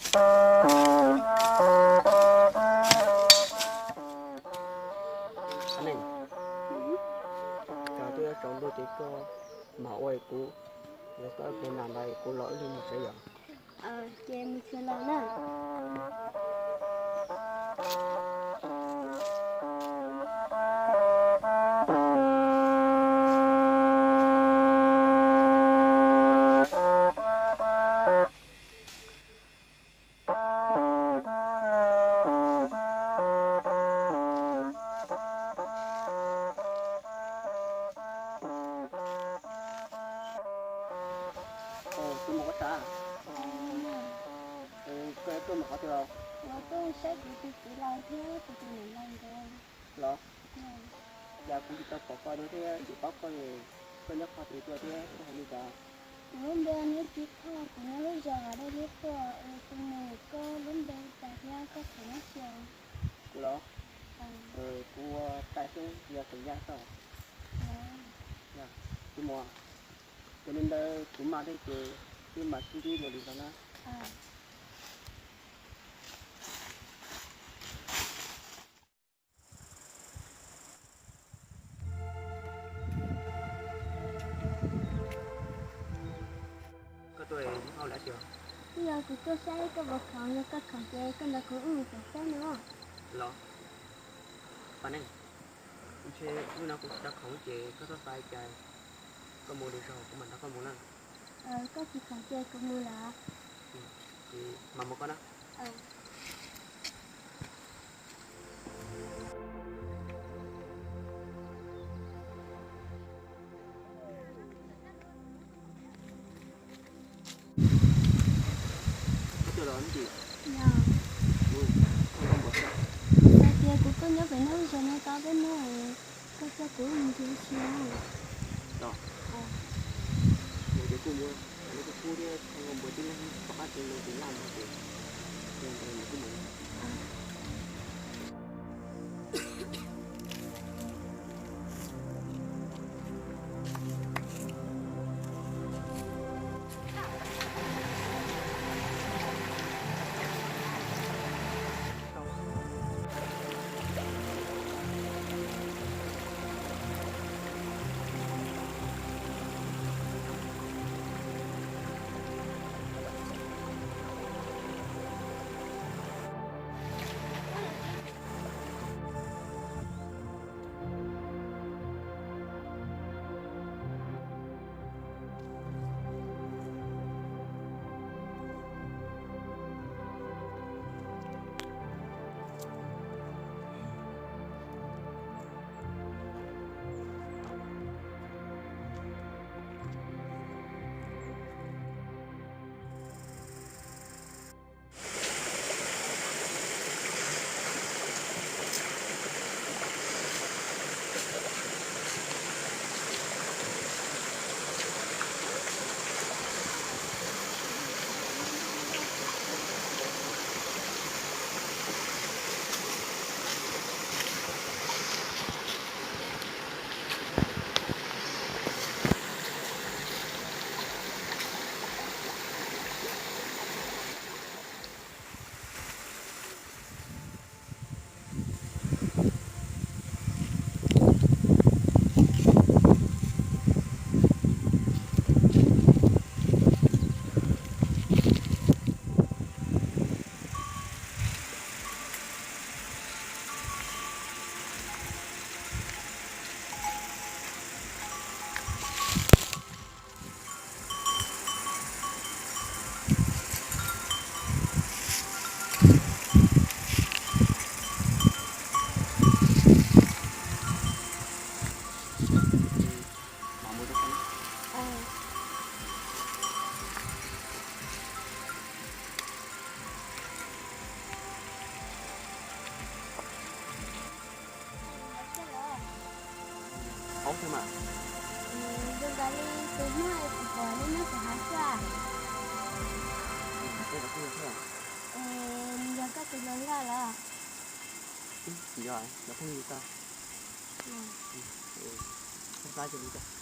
Neej, tsam twb yuav tsaus ntuj ces koj mam ua kuv, yog koj ua tus nas ntawd kuv los wb li mus tsev yom. Ces mus tsev los na. Tus muam, koj tuaj mus qhov twg los? Tuaj saib kuv tus txiv laus thiab kuv tus niam laus nkawd. Los, cas kuv tsis tau pom koj no thiab, tsis paub koj, koj nyob qhov twg tuaj thiab koj hais li cas? Kuv lub npe hu ua Txiv Thoj, kuv nyob lub zos Dej Liab Tuaj, tus muam, koj lub npe li cas thiab koj tseem nyob txog? Kuv los? Kuv ua tais xwb, yog tus yaj xwb. Tus muam, yog li ntawd kuv maj thiab ces wb mam sib ntsib dua li ntawd na. Koj tuaj ua hauj lwm tiag? Twb yog kuv tuaj saib koj puas khoom, yog koj khoom ces koj nrog kuv wb mus saib no. Los, Pa Neej, ntshe hnub no kuv tsis tau khoom ces koj txhob xav li cas, koj mus lwm zaus kuv mam nrog koj mus na. Koj tsis khoom ces kuv mus lawm. Ces mam mus koj na. Koj tuaj los ntsis. Yog. Kuv xav tias kuv tuaj nyob pem no ib zaug no tau peb hnub, koj coj kuv mus ncig ua si na. Los, mus ces kuj mus, kuv kuj thiab Thoj Nkauj Npua tib leeg rov qab tsev mus ces laj mus ces, mus kuj mus. Paub thiab mas. Zoo nkaus li tus hnub es kuv pom neb nyob kuv hav xwb. Yog koj tus hluas nkauj los? Tsis yog, lawv phooj ywg tag. Txhob xav li cas.